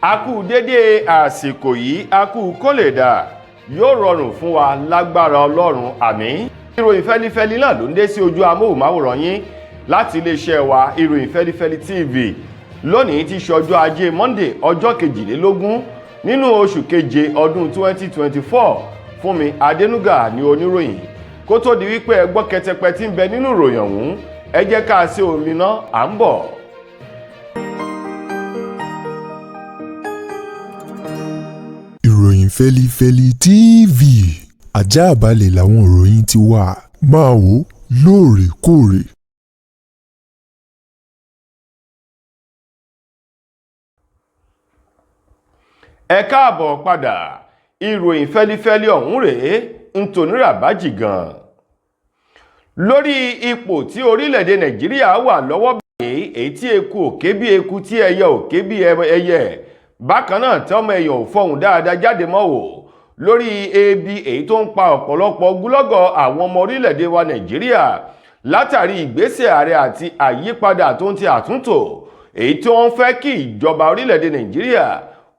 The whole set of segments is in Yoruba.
A kú dédé àsìkò yìí, a kú kó lè dà, yóò rọrùn fún wa lágbára Ọlọ́run, àmín. Ìròyìn fẹ́lifẹ́li náà ló ń dé sí ojú amóhùnmáwòrán yín láti iléeṣẹ́ wa, Ìròyìn Fẹ́lifẹ́li TV. Lónìí ti ṣe ọjọ́ Ajé Monday, ọjọ́ 22 nínú oṣù keje ọdún 2024. Fúnmi Adénúgà ní oníròyìn. Kó tó di wípé ẹ gbọ́ kẹtẹpẹ tí ń bẹ nínú ìròyìn ọ̀hún, ẹ jẹ́ ká ṣe omi náà, à ń bọ̀. Ìròyìn Fẹ́lifẹ́li TV, ajáàbalẹ̀ làwọn ìròyìn ti wà, máa wò lóòrèkóòrè. Ẹ káàbọ̀ padà. Ìròyìn fẹ́lifẹ́li ọ̀hún rèé ń tonírà bájì gan. Lórí ipò tí orílẹ̀-èdè Nàìjíríà wà lọ́wọ́ báyìí, èyí tí eku ò ké bí eku, tí ẹyẹ ò ké bí ẹyẹ, bákan náà tí ọmọ èèyàn ò fọhùn dáadáa jáde mọ́ wò lórí ebi èyí tó ń pa ọ̀pọ̀lọpọ̀ ogúnlọ́gọ̀ àwọn ọmọ orílẹ̀-èdè wa Nàìjíríà látàrí ìgbésẹ̀ ààrẹ àti àyípadà tó ń ti àtúntò èyí tí wọ́n fẹ́ kí ìjọba orílẹ̀-èdè Nàìjíríà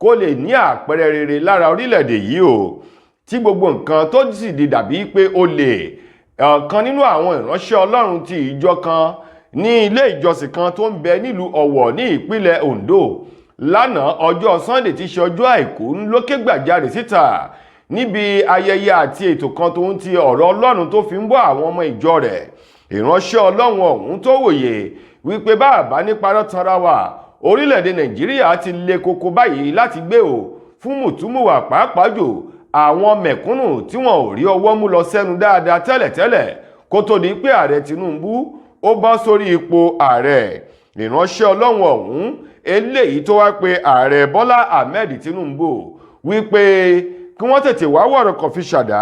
kó lè ní àpẹẹrẹ rere lára orílẹ̀-èdè yìí o, tí gbogbo nǹkan tó sì di dàbí pé ó lè. Ọ̀kan nínú àwọn ìránṣẹ́ Ọlọ́run ti ìjọ kan ní ilé ìjọsìn kan tó ń bẹ nílùú Ọ̀wọ̀ ní ìpínlẹ̀ Ondo lánàá ọjọ́ Sunday tí ṣe ọjọ́ Àìkú ló ké gbàjarè síta níbi ayẹyẹ àti ètò kan tó ń ti ọ̀rọ̀ Ọlọ́run tó fi ń bọ́ àwọn ọmọ ìjọ rẹ̀. Ìránṣẹ́ Ọlọ́run ọ̀hún tó wòye wípé bá ní parọ́ tanra wa, orílẹ̀-èdè Nàìjíríà ti le koko báyìí láti gbé o fún mùtúmùwà, pàápàá jù àwọn mẹ̀kúnnù tí wọn ò rí ọwọ́ mú lọ sẹ́nu dáadáa tẹ́lẹ̀tẹ́lẹ̀ kó tó di pé ààrẹ Tinubu ó bọ́ sórí ipò ààrẹ. Ìránṣẹ́ Ọlọ́run ọ̀hún eléyìí tó wá pé ààrẹ Bọ́lá Ahmed Tinubu wípé kí wọ́n tètè wá wọ̀rọ̀ kàn fi ṣàdá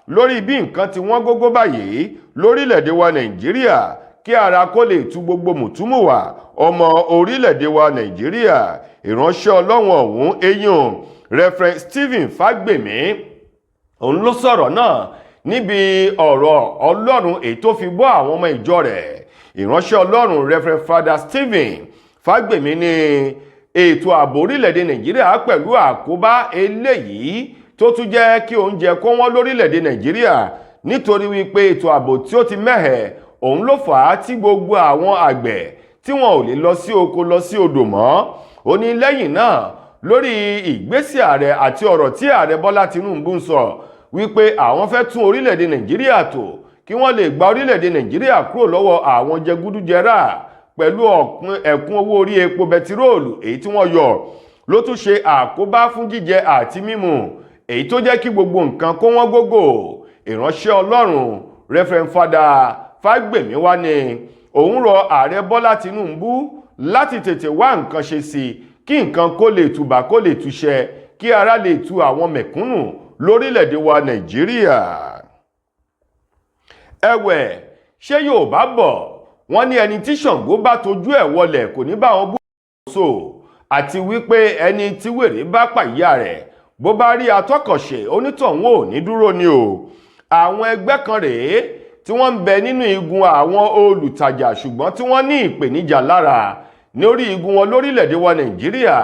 lórí bí nǹkan ti wọ́n gógó báyìí lórílẹ̀-èdè wa Nàìjíríà, kí ara kó lè tu gbogbo mùtúmùwà ọmọ orílẹ̀-èdè wa Nàìjíríà. Ìránṣẹ́ Ọlọ́run ọ̀hún eyín Reverend Stephen Fagbemi òun ló sọ̀rọ̀ náà níbi ọ̀rọ̀ Ọlọ́run èyí tó fi bọ́ àwọn ọmọ ìjọ rẹ̀. Ìránṣẹ́ Ọlọ́run Reverend Father Stephen Fagbemi ní ètò ààbò orílẹ̀-èdè Nàìjíríà pẹ̀lú àkóbá eléyìí tó tún jẹ́ kí oúnjẹ kó wọ́n lórílẹ̀-èdè Nàìjíríà, nítorí wípé ètò ààbò tí ó ti mẹ́hẹ̀ òun ló fà á tí gbogbo àwọn àgbẹ̀ tí wọn ò lè lọ sí oko lọ sí odò mọ́. Ó ní lẹ́yìn náà, lórí ìgbésẹ̀ ààrẹ àti ọ̀rọ̀ tí ààrẹ Bọ́lá Tinubu ń sọ wípé àwọn fẹ́ tún orílẹ̀-èdè Nàìjíríà tò kí wọ́n lè gba orílẹ̀-èdè Nàìjíríà kúrò lọ́wọ́ àwọn jẹgúdújẹrá pẹ̀lú ẹ̀kún owó orí epo bẹtiróòlù èyí tí wọ́n yọ, ló tún ṣe àkóbá fún jíjẹ àti mímu èyí tó jẹ́ kí gbogbo nǹkan kó wọ́n gógó. Ìránṣẹ́ Ọlọ́run Reverend Father Fagbemi wá ní òun rọ ààrẹ Bọ́lá Tinubu láti tètè wá nǹkan ṣe sí kí nǹkan kó lè tùbà kó lè túṣẹ, kí ara lè tu àwọn mẹ̀kúnnù lórílẹ̀-èdè wa Nàìjíríà. Ẹ̀wẹ̀, ṣé Yorùbá bọ̀ wọ́n ní ẹni tí Ṣàngó bá tojú ẹ̀ wọlẹ̀ kò ní bá wọn bú so, àti wípé ẹni tí wèrè bá pàyà rẹ̀ bó bá rí atọ́kọ̀ṣe onítọ̀hún ò ní dúró ni o. Àwọn ẹgbẹ́ kan rèé tí wọ́n ń bẹ nínú igun àwọn olùtajà ṣùgbọ́n tí wọ́n ní ìpèníjà lára lórí igun wọn lórílẹ̀-èdè wa Nàìjíríà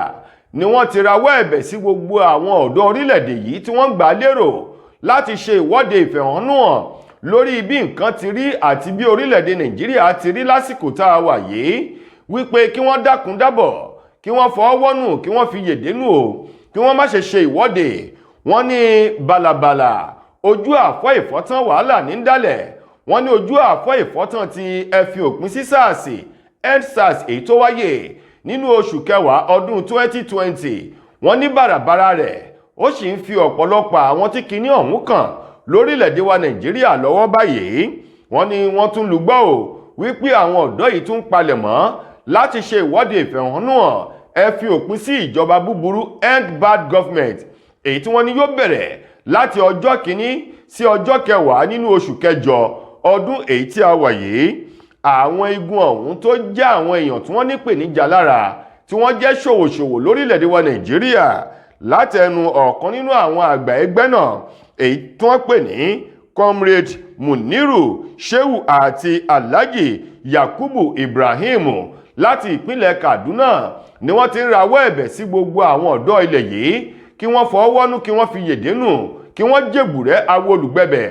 ni wọ́n ti rawọ́ ẹ̀bẹ̀ sí gbogbo àwọn ọ̀dọ́ orílẹ̀-èdè yìí tí wọ́n ń gbà lérò láti ṣe ìwọ́de ìfẹ̀hónúhàn lórí bí nǹkan ti rí àti bí orílẹ̀-èdè Nàìjíríà ti rí lásìkò tá a wà yìí, wípé kí wọ́n dákun dábọ̀, kí wọ́n fọwọ́ wọ́nù, kí wọ́n fi yèdénú o, kí wọ́n má ṣe ṣe ìwọ́de. Wọ́n ní bàlàbàlà ojú àfọ́ ìfọ́tán wàhálà ní dálẹ̀. Wọ́n ní ojú àfọ́ ìfọ́tán ti ẹ fi òpin sí SARS, EndSARS èyí tó wáyé nínú oṣù kẹwàá ọdún 2020, wọ́n ní bàràbàrà rẹ̀ ó sì ń fi ọ̀pọ̀lọpọ̀ àwọn tí kinní ọ̀hún kàn lórílẹ̀‐èdè wa Nàìjíríà lọ́wọ́ báyìí. Wọ́n ní wọ́n tún lùgbọ́ o wípé àwọn ọ̀dọ́ yìí tún palẹ̀ mọ́ láti ṣe ìwọ́de ìfẹ̀hónúhàn ẹ fi òpin sí ìjọba búburú, End Bad Government, èyí tí wọ́n ní yóò bẹ̀rẹ̀ láti ọjọ́ 1 sí ọjọ́ 10 nínú oṣù kẹjọ ọdún èyí tí a wà yìí. Àwọn igun ọ̀hún tó jẹ́ àwọn èèyàn tí wọ́n ní ìpèníjà lára tí wọ́n jẹ́ ṣòwòṣòwò lórílẹ̀‐èdè wa Nàìjíríà, látẹnu ọ̀kan nínú àwọn àgbà ẹgbẹ́ náà èyí tí wọ́n pè ní Comrade Muniru Shehu àti Alhaji Yakubu Ibrahim láti ìpínlẹ̀ Kaduna Ni wọ́n ti ń rawọ́ ẹ̀bẹ̀ sí gbogbo àwọn ọ̀dọ́ ilẹ̀ yìí kí wọ́n fọwọ́ wọ́nú, kí wọ́n fi yèdénù, kí wọ́n jèbùrẹ́ awo olùgbẹ̀bẹ̀.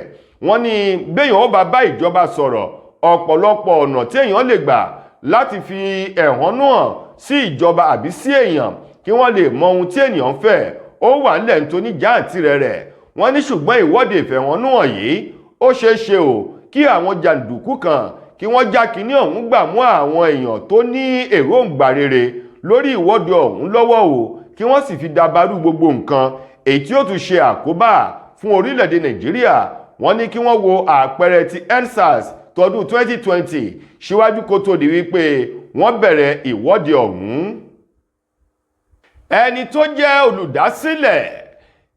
Wọ́n ní béèyàn ó bá bá ìjọba sọ̀rọ̀, ọ̀pọ̀lọpọ̀ ọ̀nà tí èèyàn lè gbà láti fi ẹ̀hónú hàn sí ìjọba àbí sí èèyàn kí wọ́n lè mọ ohun tí ènìyàn ń fẹ́ ó wà ńlẹ̀ nítorí jáǹtì rẹ̀. Wọ́n ní ṣùgbọ́n ìwọ́de ìfẹ̀hónúhàn yìí, ó ṣeé ṣe o kí àwọn jàǹdùkú kan kí wọ́n já kinní ọ̀hún gbà mú àwọn èèyàn tó ní èròǹgbà rere lórí ìwọ́de ọ̀hún lọ́wọ́ o, kí wọ́n sì fi dabarú gbogbo nǹkan, èyí tí ó tún ṣe àkóbá fún orílẹ̀-èdè Nàìjíríà. Wọ́n ní kí wọ́n wo àpẹẹrẹ ti EndSARS tọdún 2020 síwájú kó tó di wípé wọ́n bẹ̀rẹ̀ ìwọ́de ọ̀hún. Ẹni tó jẹ́ olùdásílẹ̀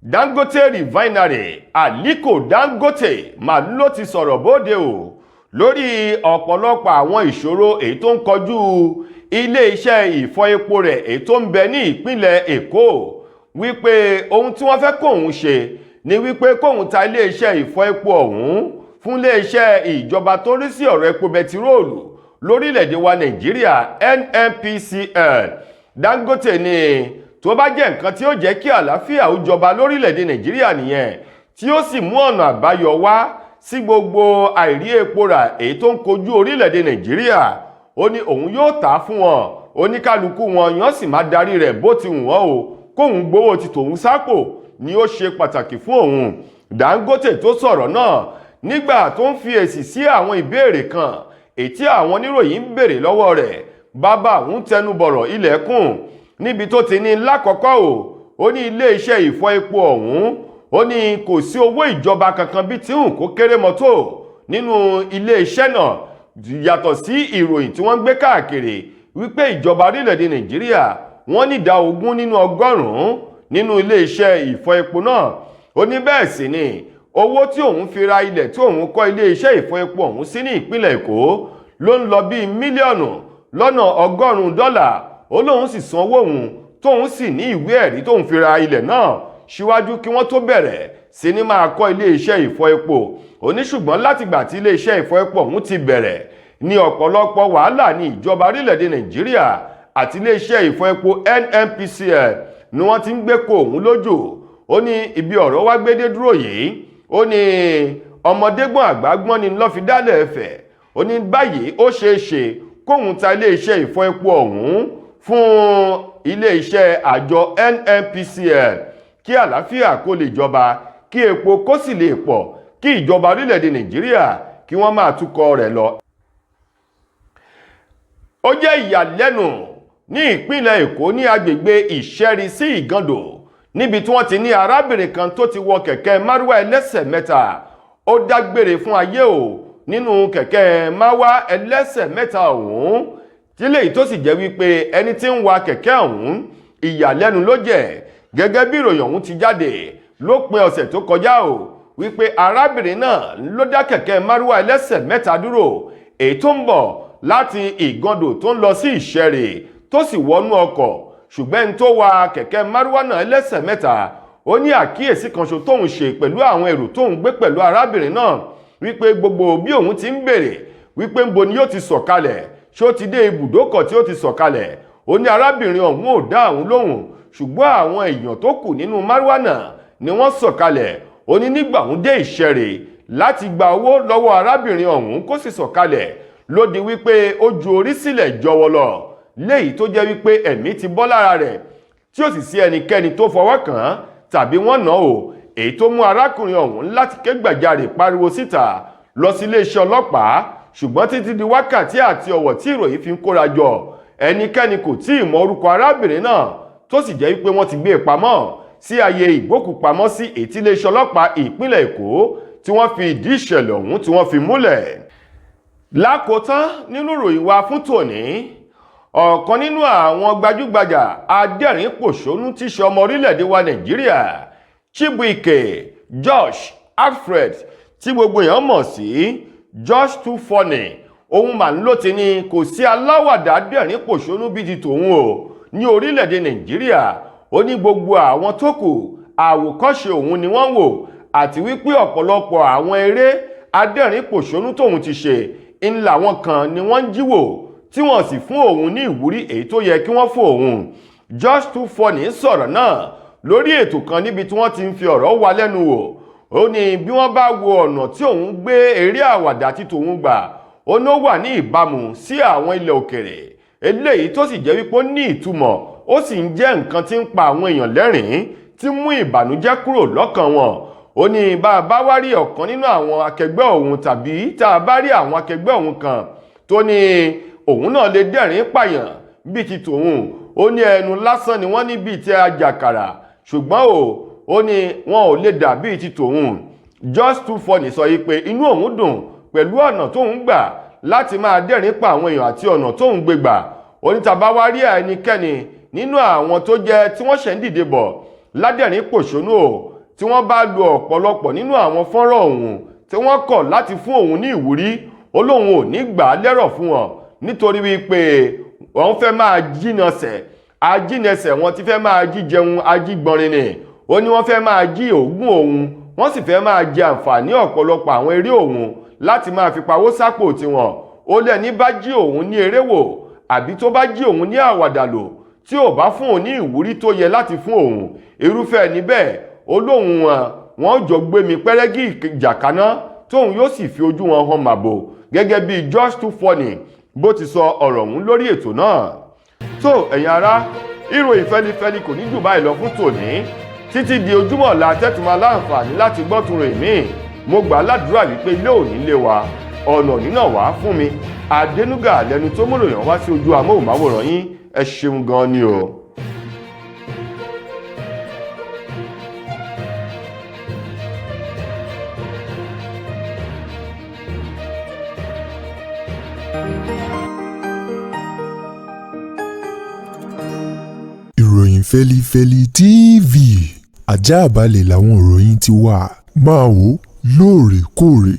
Dangote Refinery, Aliko Dangote, mà ló ti sọ̀rọ̀ bóde o lórí ọ̀pọ̀lọpọ̀ àwọn ìṣòro èyí tó ń kojú ilé-iṣẹ́ ìfọ epo rẹ̀ èyí tó ń bẹ ní ìpínlẹ̀ Èkó, wípé ohun tí wọ́n fẹ́ kóun ṣe ni wípé kóun ta ilé-iṣẹ́ ìfọ epo ọ̀hún fún iléeṣẹ́ ìjọba tó rí sí ọ̀rọ̀ epo bẹtiróòlù lórílẹ̀‐èdè wa Nàìjíríà, NNPCL. Dangote ní tó bá jẹ́ nǹkan tí ó jẹ́ kí àlàáfíà ó jọba lórílẹ̀‐èdè Nàìjíríà nìyẹn, tí ó sì mú ọ̀nà àbáyọ wá sí gbogbo àìrí epo rà èyí tó ń kojú orílẹ̀‐èdè Nàìjíríà, ó ní òun yóò tà á fún wọn, oníkálukú wọn yóò sì máa darí rẹ̀ bó ti wù wọ́n o, kóun gbowó ti tòun sápò ni ó ṣe pàtàkì fún òun. Dangote tó sọ̀rọ̀ náà nígbà tó ń fi èsì sí àwọn ìbéèrè kan èyí tí àwọn oníròyìn ń béèrè lọ́wọ́ rẹ̀. Bàbá òun tẹnubọ̀rọ̀ ilẹ̀kùn níbi tó ti ní lákọ̀ọ́kọ́ o, ó ní iléeṣẹ́ ìfọ epo ọ̀hún, ó ní kò sí owó ìjọba kankan bí tí hùn kó kéré mọ́tò nínú iléeṣẹ́ náà, yàtọ̀ sí ìròyìn tí wọ́n ń gbé káàkiri wípé ìjọba orílẹ̀-èdè Nàìjíríà wọ́n ní ìdá 20 nínú ọgọ́rùn-ún nínú iléeṣẹ́ ìfọ epo náà. Ó ní bẹ́ẹ̀ sì ni owó tí òun fi ra ilẹ̀ tí òun kọ́ iléeṣẹ́ ìfọ epo ọ̀hún sí ní ìpínlẹ̀ Èkó ló ń lọ bíi mílíọ̀nù lọ́nà 100 dọ́là. Ó lóun sì sanwó òun, tóun sì ní ìwé ẹ̀rí tóun fi ra ilẹ̀ náà síwájú kí wọ́n tó bẹ̀rẹ̀ sí ní máa kọ́ iléeṣẹ́ ìfọ epo. Ó ní ṣùgbọ́n látìgbà tí iléeṣẹ́ ìfọ epo ọ̀hún ti bẹ̀rẹ̀ ní ọ̀pọ̀lọpọ̀ wàhálà ní ìjọba orílẹ̀-èdè Nàìjíríà àti iléeṣẹ́ ìfọ epo NNPCL ni wọ́n ti ń gbé kó òun lójú. Ó ní ibi ọ̀rọ̀ wá gbédé dúró yìí, ó ní ọmọdé gbọ́n, àgbà gbọ́n ni lọ́ fi dálẹ̀ ẹ̀fẹ̀. Ó ní báyìí ó ṣeé ṣe kóun ta iléeṣẹ́ ìfọ epo ọ̀hún fún iléeṣẹ́ àjọ NNPCL kí àlàáfíà kó lè jọba, kí epo kó sì lè pọ̀, kí ìjọba orílẹ̀-èdè Nàìjíríà kí wọ́n máa tukọ̀ rẹ̀ lọ. Ó jẹ́ ìyàlẹ́nu ní ìpínlẹ̀ Èkó, ní agbègbè Ìṣẹ́rí sí Ìgàndò, níbi tí wọ́n ti ní arábìnrin kan tó ti wọ kẹ̀kẹ́ márúwá ẹlẹ́sẹ̀ mẹ́ta, ó dágbére fún ayé o nínú kẹ̀kẹ́ márúwá ẹlẹ́sẹ̀ mẹ́ta ọ̀hún, tí léyìí tó sì jẹ́ wípé ẹni tí ń wa kẹ̀kẹ́ ọ̀hún, ìyàlẹ́nu ló jẹ́. Gẹ́gẹ́ bí ìròyìn ọ̀hún ti jáde lópin ọ̀sẹ̀ tó kọjá o, wípé arábìnrin náà ló dá kẹ̀kẹ́ márúwá ẹlẹ́sẹ̀ mẹ́ta dúró èyí tó ń bọ̀ láti Ìgàndò tó ń lọ sí Ìṣẹ̀rè, tó sì wọnú ọkọ̀. Ṣùgbọ́n ẹni tó wa kẹ̀kẹ́ márúwá náà ẹlẹ́sẹ̀ mẹ́ta, ó ní àkíyèsí kan ṣo tóun ṣe pẹ̀lú àwọn èrò tóun gbé pẹ̀lú arábìnrin náà, wípé gbogbo bí òun ti ń béèrè wípé ńbo ni yóò ti sọ̀kalẹ̀, ṣé ó ti dé ibùdókọ̀ tí ó ti sọ̀kalẹ̀, ó ní arábìnrin ọ̀hún ò dá òun lóhùn. Ṣùgbọ́n àwọn èèyàn tó kù nínú márúwá náà ni wọ́n sọ̀kalẹ̀. Ó ní nígbà òun dé Ìṣẹ̀rè láti gba owó lọ́wọ́ arábìnrin ọ̀hún kó sì sọ̀kalẹ̀, ló di wípé ó ju orí sílẹ̀ jọwọ́ lọ, léyìí tó jẹ́ wípé ẹ̀mí ti bọ́ lára rẹ̀, tí ó sì sí ẹnikẹ́ni tó fọwọ́ kàn án tàbí wọ́n nà ó, èyí tó mú arákùnrin ọ̀hún láti ké gbàjarè pariwo síta lọ sí iléeṣẹ́ ọlọ́pàá. Ṣùgbọ́n títí di wákàtí àti ọ̀wọ̀ tí ìròyìn fi ń kóra jọ, ẹnikẹ́ni kò tí ì mọ orúkọ arábìnrin náà, tó sì jẹ́ wípé wọ́n ti gbé e pamọ́ sí ààyè ìgbókùpamọ́sí èyí tí iléeṣẹ́ ọlọ́pàá ìpínlẹ̀ Èkó tí wọ́n fi ìdí ìṣẹ̀lẹ̀ ọ̀hún tí wọ́n fi múlẹ̀. Lákòótán nínú ìròyìn wa fún tòní, ọ̀kan nínú àwọn gbajúgbajà adẹ́rìn-pòṣónú tí ṣe ọmọ orílẹ̀-èdè wa Nàìjíríà, Chibuike Josh Alfred, tí gbogbo èèyàn mọ̀ sí Josh Too Funny, òun mà ń ló ti ní kò sí aláwàdà adẹ́rìn-pòṣónú bíi ti tòun o ní orílẹ̀-èdè Nàìjíríà. Ó ní gbogbo àwọn tó kù, àwòkọ́ṣe òun ni wọ́n wò, àti wípé ọ̀pọ̀lọpọ̀ àwọn eré adẹ́rìn-pòṣónú tóun ti ṣe ń làwọn kan ni wọ́n ń jíwò. tí wọ́n sì fún òun ní ìwúrí èyí tó yẹ kí wọ́n fún òun. Just Too Funny sọ̀rọ̀ náà lórí ètò kan níbi tí wọ́n ti ń fi ọ̀rọ̀ wá lẹ́nu wò. Ó ní bí wọ́n bá wo ọ̀nà tí òun gbé eré àwàdà tí tòun gbà, ó ní ó wà ní ìbámu sí àwọn ilẹ̀ òkèrè, eléyìí tó sì jẹ́ wípé ó ní ìtumọ̀, ó sì ń jẹ́ nǹkan tí ń pa àwọn èèyàn lẹ́rìn-ín, tí mú ìbànújẹ́ kúrò lọ́kàn wọn. Ó ní bá a bá wá rí ọ̀kan nínú àwọn akẹgbẹ́ òun tàbí tá a bá rí àwọn akẹgbẹ́ òun kan tó ní òun náà lè dẹ́rìn pààyàn bíi ti tòun, ó ní ẹnu lásán ni wọ́n ní bíi ti ajàkàrà, ṣùgbọ́n o ó ní wọn ò lè dà bíi ti tòun. Just Too Funny sọ yìí pé inú òun dùn pẹ̀lú ọ̀nà tóun gbà láti máa dẹ́rìn pa àwọn èèyàn àti ọ̀nà tóun gbé gbà. Ó ní tá bá wá rí ẹnikẹ́ni nínú àwọn tó jẹ́ tí wọ́n ṣẹ̀ ń dìde bọ̀ ládẹ́rìn pòṣónú o, tí wọ́n bá lu ọ̀pọ̀lọpọ̀ nínú àwọn fọ́nrán òun tí wọ́n kọ̀ láti fún òun ní ìwúrí, ó lóun ò ní gbà á lẹ́rọ̀ fún wọn, nítorí wípé wọ́n fẹ́ máa jìnàṣẹ̀ ajínẹsẹ̀, wọn ti fẹ́ máa jí jẹun ajígbọnrin ni. Ó ní wọ́n fẹ́ máa jí òógùn òun, wọ́n sì fẹ́ máa jẹ àǹfààní ọ̀pọ̀lọpọ̀ àwọn eré òun láti máa fi pawó sápò tiwọn. Ó lẹ́ni bá jí òun ní eré wò àbí tó bá jí òun ní àwàdà lò, tí ò bá fún òun ní ìwúrí tó yẹ láti fún òun, irúfẹ́ ẹni bẹ́ẹ̀, ó lóun wọn jọ gbé mi pẹ́rẹ́gì ìjàkaná, tóun yóò sì fi ojú wọn hàn màbò, gẹ́gẹ́ bí Just Too Funny bó ti sọ ọ̀rọ̀ ọ̀hún lórí ètò náà. Tó ẹ̀yin ará, ìròyìn fẹ́lifẹ́li kò ní jù báyìí lọ fún tòní. Títí di ojúmọ́ ọ̀la tẹ́tùmọ̀ láǹfààní láti gbọ́ tún ròyìn míì, mo gbà á ládùúrà wípé ilé òní lé wa, ọ̀nà nínà wá fún mi. Adénúgà lẹnu tó múròyìn wá sí ojú amóhùnmáwòrán yín. Ẹ ṣeun gan ni o. Ìròyìn Fẹ́lifẹ́li TV, ajá balẹ̀ làwọn ìròyìn ti wà. Máa wò lóòrèkóòrè.